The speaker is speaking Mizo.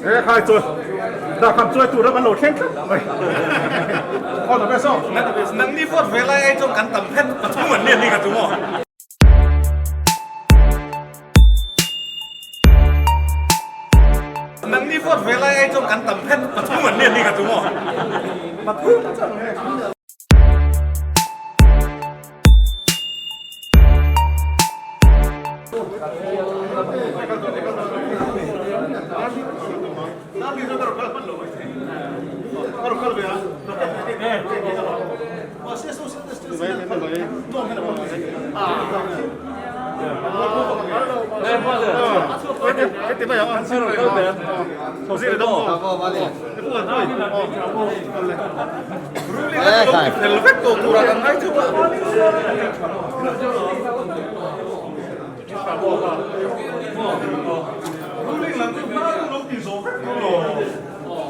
He khai chu dah kham chuai tur an lo thleng tlat mai. All the best aw. Nang ni vote ve lai ai chuan kan tam phet pathum an ni a ni ka tum aw. Nang ni vote ve lai ai chuan kan tam phet pathum an ni a ni ka tum aw. Pathum chang he. Fel vek tawh turah kan ngai theuh a.